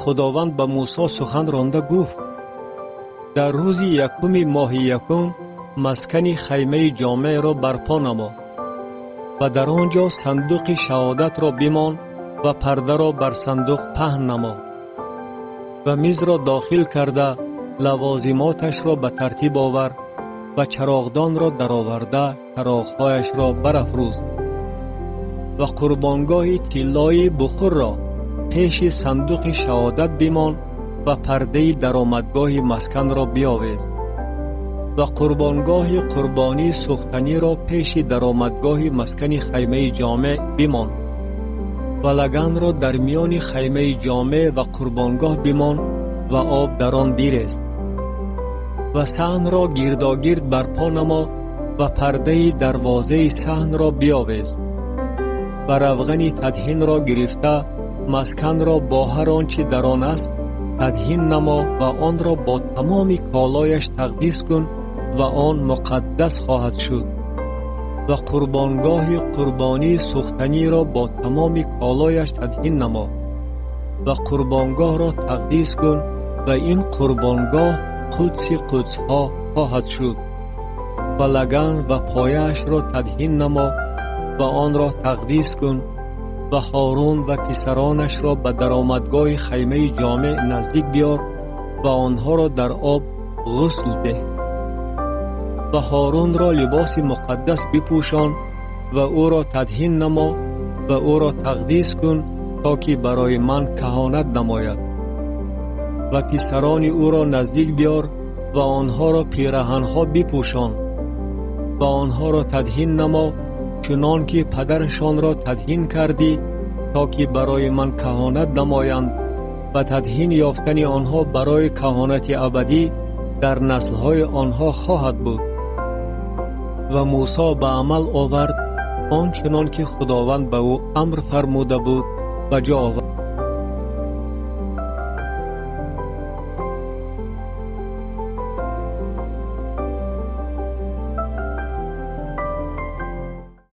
Худованд ба Мусо сухан ронда гуфт: дар рӯзи якуми моҳи якум маскани хаймаи ҷомеъро барпо намо ва дар он ҷо сандуқи шаҳодатро бимон ва пардаро бар сандуқ паҳн намо ва мизро дохил карда лавозимоташро ба тартиб овар ва чароғдонро дароварда чароғҳояшро барафрӯз ва қурбонгоҳи тиллои бухурро пеши сандуқи шаҳодат бимон ва пардаи даромадгоҳи масканро биовез ва қурбонгоҳи қурбонии сӯхтаниро пеши даромадгоҳи маскани хаймаи ҷомеъ бимон ва лаганро дар миёни хаймаи ҷомеъ ва қурбонгоҳ бимон ва об дар он бирез ва саҳнро гирдогирд барпо намо ва пардаи дарвозаи саҳнро биовез ва равғани тадҳинро гирифта масканро бо ҳар он чӣ дар он аст тадҳин намо ва онро бо тамоми колояш тақдис кун ва он муқаддас хоҳад шуд ва қурбонгоҳи қурбонии сӯхтаниро бо тамоми колояш тадҳин намо ва қурбонгоҳро тақдис кун ва ин қурбонгоҳ қудси қудсҳо хоҳад шуд ва лаган ва пояашро тадҳин намо ва онро тақдис кун ва Ҳорун ва писаронашро ба даромадгоҳи хаймаи ҷомеъ наздик биёр ва онҳоро дар об ғусл деҳ ва Ҳорунро либоси муқаддас бипӯшон ва ӯро тадҳин намо ва ӯро тақдис кун то ки барои ман каҳонат намояд ва писарони ӯро наздик биёр ва онҳоро пираҳанҳо бипӯшон ва онҳоро тадҳин намо чунон ки падарашонро тадҳин кардӣ то ки барои ман каҳонат намоянд ва тадҳин ёфтани онҳо барои каҳонати абадӣ дар наслҳои онҳо хоҳад буд. Ва Мусо ба амал овард он чунон ки Худованд ба ӯ амр фармуда буд ба ҷо овард.